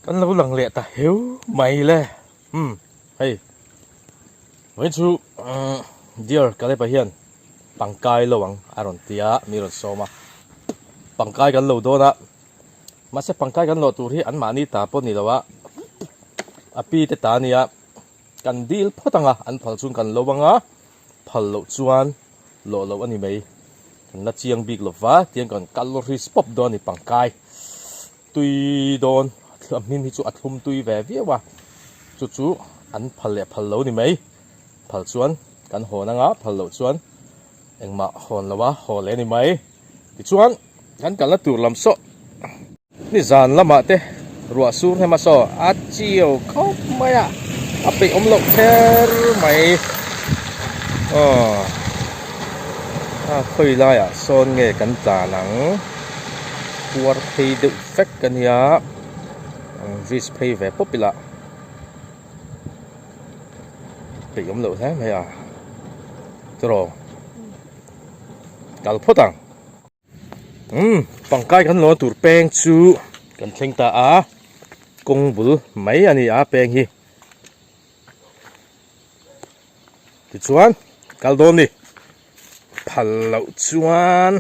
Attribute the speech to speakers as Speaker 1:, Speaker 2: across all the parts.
Speaker 1: Kan lo lang leh ta heu mai le umm hei vawiin chu dear Caleb-a hian pangkai lo ang a rawn ti a mi rawn sawm a pangkai kan lo dawn a mahse pangkai kan lawh tur hi anmahni ta pawh ni lo a a pi te ta a nia kan dil phawt ang a an phal chuan kan lo ang a phal loh chuan lawh loh a ni mai kan la chiang bik lo va tiang kan kal risk pawp dawn a ni pangkai. Tui dawn a hmin hi chu a thlum tui ve viau a, chu chu an phal leh phal lo ni mai. Phal chuan kan hawn anga phal loh chuan engmah hawn lo a haw leh ni mai. Tichuan kan kalna tur lam saw nizan lamah te ruah sur hnem a saw a chiau khawp mai a, a peih awm loh kher mai. Aw a khawi laiah sawn nge kan tlan ang. Puar phei deuh vek a nia bridge phei ve pawp ila peih awm loh hle mai a tiraw kal phawt ang umm pangkai kan lawn tur peng chu kan thleng ta a kawng bul mai a ni a peng hi. Tichuan kal dawn ni phal loh chuan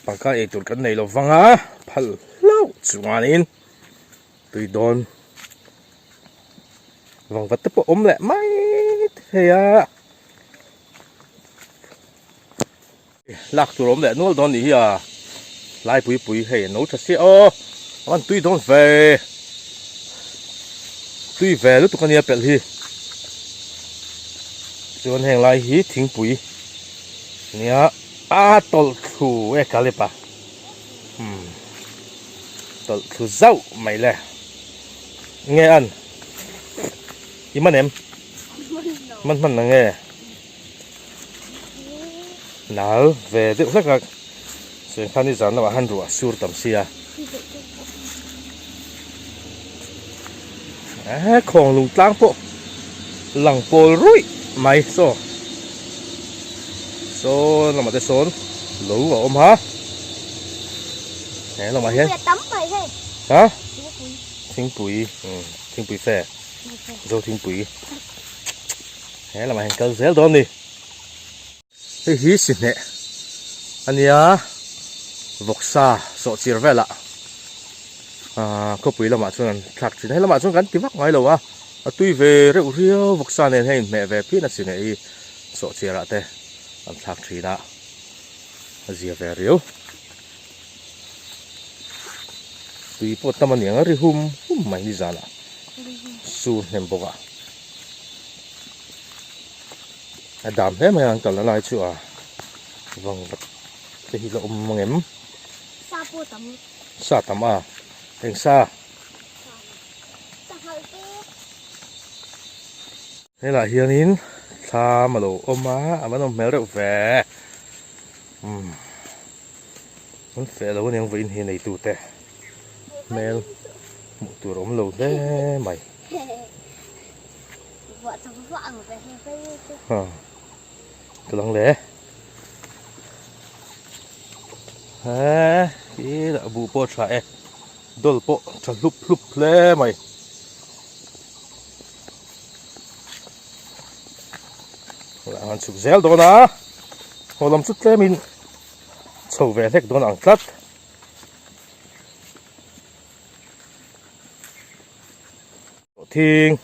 Speaker 1: pangkai ei tur kan nei lo vang a phal hlauh chuanin tui dawn vangvat te pawh awm leh mai thei a. Lak tur awm leh nual dawn nih hi a, lai pui pui hei a no tha sia aw, a van tui dawn ve, tui ve lutuk a nia pelh hi, chuan heng lai hi thingpui nia a tawlh thlu e Caleb a, umm tawlh thlu zauh mai le, nge an i man em? Man hman na nge? Nal ve deuh hlek a chuan khan nizan lamah khan ruah a sur tam sia eh khawng lung tlang pawh lang pawl ruih mai saw sawn lamah te sawn lo a awm a he lamah hian ha thingpui thingpui fe zo thingpui. He lamah hian kal zel dawn a ni. Hei hi sihneh a nia vawksa sawhchir velah ahh khawpui lamah chuan an thlak thin a hei lamah chuan kan ti vak ngai lo a a tui ve reuh riau vawksa nen hian inhmeh ve phian a sihneh hi sawhchir ah te an thlak thin a a zia ve riau. Tui pawh tam a ni ang a ri hum hum mai nizanah sur hnem bawk a. A dam hle mai a an kalna lai chu a vang vat te hi la awm ang em?
Speaker 2: Sa pawh tam.
Speaker 1: Sa tam a, eng sa?
Speaker 2: Sanghal te.
Speaker 1: Helaiah hianin thlam a lo awm a, a va nawm hmel reuh ve. Umm an feh lo aniang vawiin hi neitute hmel hmuh tur a awm lo hle mai. Ka lang le he khi lah buh pawh a tha e dawl pawh tha hlup hlup hle mai. An chhuk zel dawn a haw lam chu tlemin chho ve hlek dawn ang tlat. Thing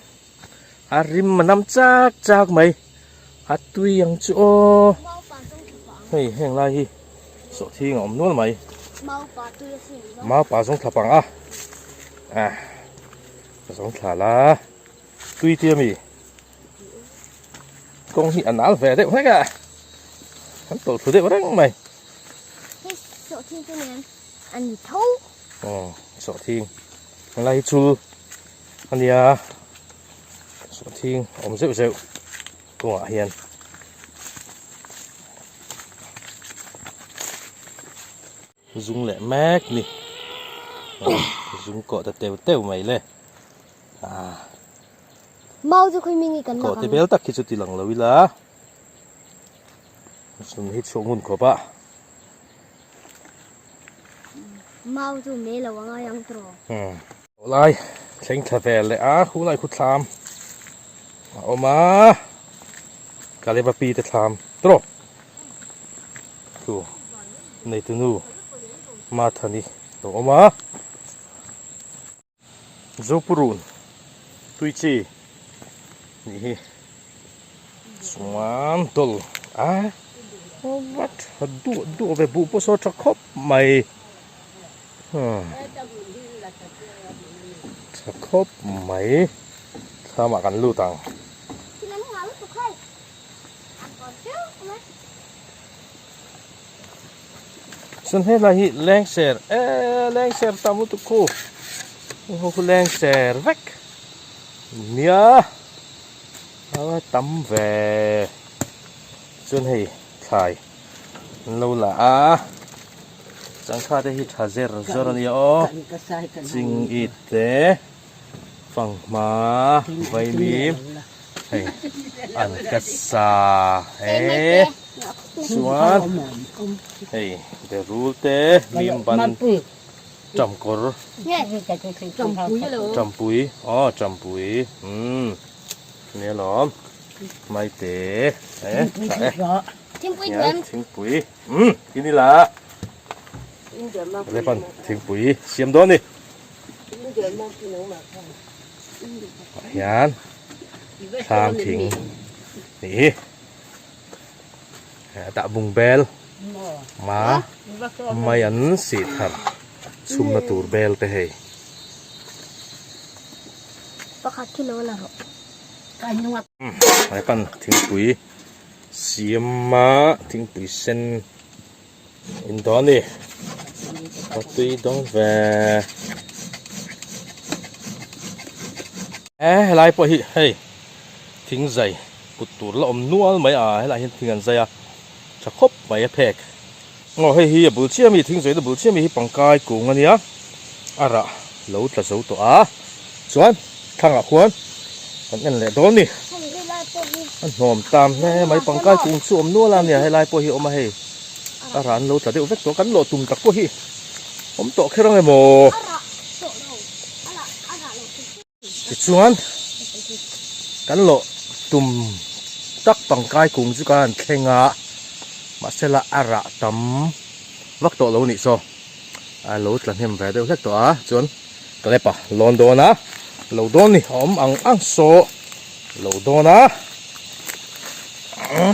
Speaker 1: a rim a nam chak chak mai a tui ang chu aw hei heng lai hi sawhthing a awm nual mai mau pa zawng thla pang a ah zawng thla la tui tia mi kawng hi a nal ve deuh hlek a an tawlh thlu deuh reng mai
Speaker 2: hei sawhthing chu nen a ni tho
Speaker 1: aw sawhthing Helai hi chul a nia sawhthing a awm zeuh zeuh kawngah hian zung leh mek ni zung kawh ta teu teu mai le ah
Speaker 2: mau chu khawi mingi kan
Speaker 1: kawh te bel tak hi chu ti lang lo ila zung hi chhuak ngun khawp a.
Speaker 2: Mau chu me lo anga yang tro.
Speaker 1: Hmm. Lai thleng thla ve leh a khulai khu thlam a awm a Kaleva pi te thlam tawp chu neitunu Mathani a awm a Zopurun tui chi nih hi chuan dawl a va tha duah duah ve buh pawh saw tha khawp mai. Tha khawp mai thlamah kan lut ang. Chuan helai hi lengser e lengser tam lutuk khu ho khu lengser vek nia a tam ve chuan hei thlai an lo la a. Changkha te hi tha zer zawr a nia aw. Ching it te fanghma vaimim hei an ka sa e chuan hei berul te mim ban tamkawr tampui aw tampui umm nia lawm maite e tha e thingpui. Umm in ila Lepan thingpui siam dawn ni ah hian thlam thing nih hi tah bung bel ma mai an sih thar chhumna tur bel te hei.
Speaker 2: Pakhat khi lo la rawh.
Speaker 1: Lepan thingpui. Siama thingpui sen in dawn a ni a tui dawn ve e helai pawh hi hei thing zai kut tur la awm nual mai a helaiah hian thing an zai a tha khawp mai a phek aw hei hi a bul chiah ami thing zaina bul chiah ami hi pangkai kung a nia a rah lo tla zo tawh a chuan thlangah khuan kan en leh dawn a ni a hnawm tam hle mai pangkai kung chu awm nual a nia helai pawh hi a awm a hei a rah an lo tla deuh vek tawh kan lawh tum tak pawh hi awm tawh kher ang emaw tichuan kan lawh tum tak pangkai kung chu kan han thleng a mahsela a rah tam vak tawh lo nih saw a lo tla hnem ve deuh hlek tawh a chuan Kalep a lawn dawn a lo dawn ni a awm ang ang saw lo dawn a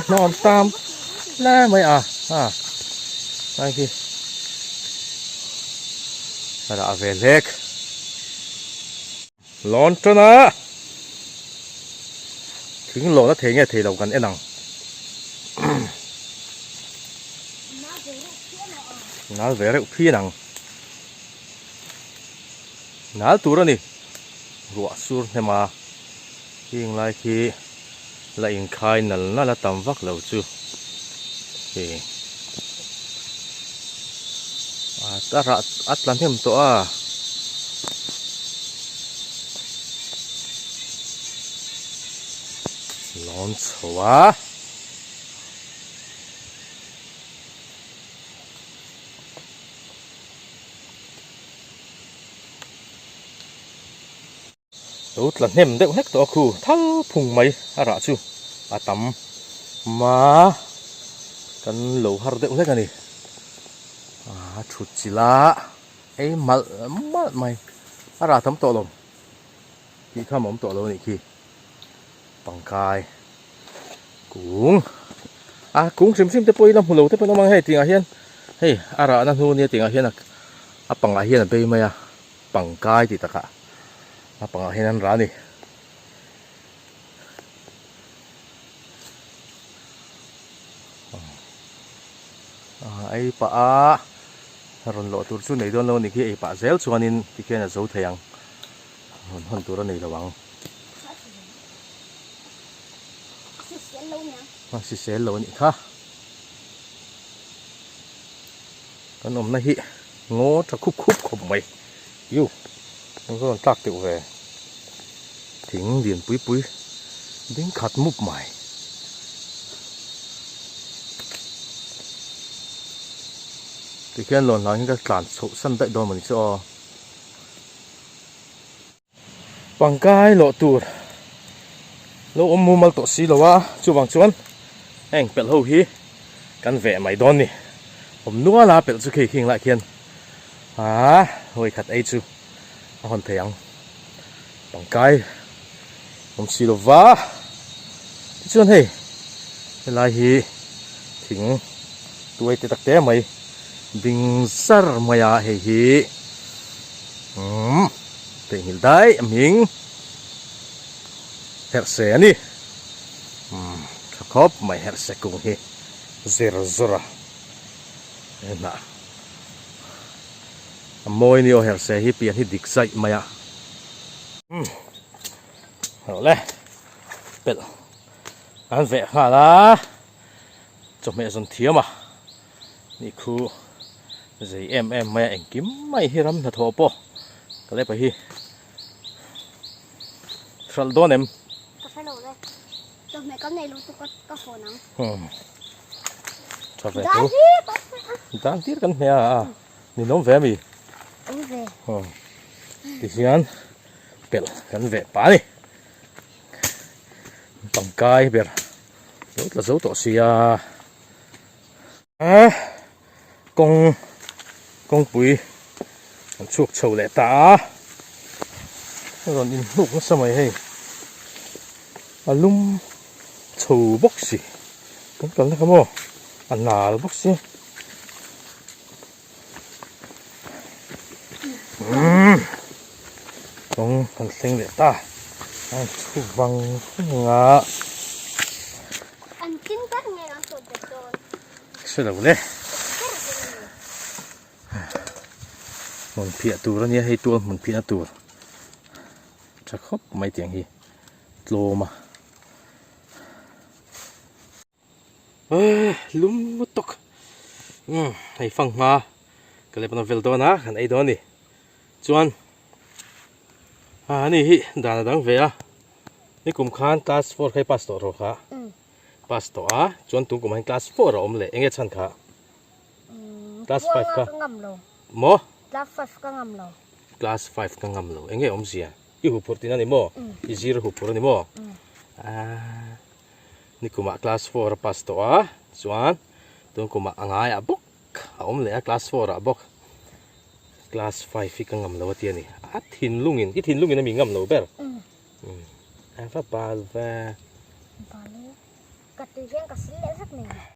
Speaker 1: hnawm tam hle mai a ha lai khi a rah ve hlek lawn tan a thing lawn a thei nge thei lo kan en ang nal ve reuh phian ang. Nal tur a ni. Ruah sur hnem a, heng lai khi la inkhai nal nal a tam vak lo chu hei a rah a tla hnem tawh a. Lawn chho a. Lo tla hnem deuh hlek tawh a khu thal phung mai a rah chu a tam ma kan lo har deuh hlek a ni a thut chilh a ei malh malh mai a rah tam tawh lo tih kha a awm tawh lo a nih khi pangkai kung a kung hrim hrim te pawh ila hmu lo te pawh an awm ang hei tiangah hian hei a rahna hnu ania tiangah hian a pangah hian a bei mai a pangkai tih takah a pangah hian an rah a ni. Ei pah a rawn lawh tur chu nei dawn lo a nih khi ei pah zel chuanin tikhian a zo thei ang rawn hawn tur a nei lo ang. A hrisel lo anih kha. Kan awmna hi ngaw tha khup khup khawp mai. Yu an rawn tlak deuh ve. Thing lian pui pui ding khat mup mai. Tikhian lawn hlang hi ka tlan chhoh san daih dawn mawni chu aw. Pangkai lawh tur lo awm mumal tawh si lo a, chuvang chuan heng pelh ho hi kan veh mai dawn ni. Awm nual a pelh chu khi khing lah khian aaa hawi khat ei chu a hawn thei ang. Pangkai awm si lo va, tichuan hei helai hi thing tuai te tak te mai ding zar mai a hei hi umm. Theihnghilh daih a hming herhse a ni. Umm tha khawp mai herhse kung hi zir zawr a he hnah a mawi ni aw herhse hi pian hi dik zaih mai a. Umm rawh le pelh an veh nghal a chawhmeh zawn thiam a. Ni khu zei em em mai a engkim mai hi ram hnathawh pawh ka lepa hi hralh dawn em?
Speaker 2: Ka hre lo le. Chawhmeh kan nei lo chu ka ka hawn ang.
Speaker 1: Hmm. Tha ve thu. Dan tir kan hmeh a a. Ni lawm ve mi?
Speaker 2: Awm ve.
Speaker 1: Hmm. Ti hian pelh kan veh pah a ni. Pangkai ber lo tla zo tawh sia. Kawng kawngpui an chhuak chho leh ta a, a rawn inhnuk nasa mai hei, a lum chho bawk si, kan kalna kha maw a nal bawk si. Umm kawng kan thleng leh ta, a chhu vang vang a.
Speaker 2: An tin ber nge an sawt bet dawn?
Speaker 1: Hre lo le. Hmun phiah tur a nia hei tual hmun phiahna tur tha khawp mai tiang hi tlawm a. Eee lum lutuk umm hei fanghma ka lep na vel dawn a kan ei dawn a ni chuan ani hi dan a dang ve a. Nikum khan class four kha i pass tawh rawh kha. Pass tawh a, chuan tun kum ah hian class four a awm leh. Enge chhan kha? Class five kha.
Speaker 2: Ka ngam lo.
Speaker 1: Maw?
Speaker 2: Class five ka ngam lo.
Speaker 1: Class five ka ngam lo. Enge awmzia? I huphurh tihna ni maw? I zir huphurh a ni maw? Aaa nikum ah class four a pass tawh a, chuan tun kum ah a ngaiah bawk a awm leh a class four ah bawk. Class five hi ka ngam lo a ti a ni. A thinlungin, i thinlungin a mi ngam lo ber. A va bal ve.
Speaker 2: Bal e. Ka tui hian ka sil leh vek mai.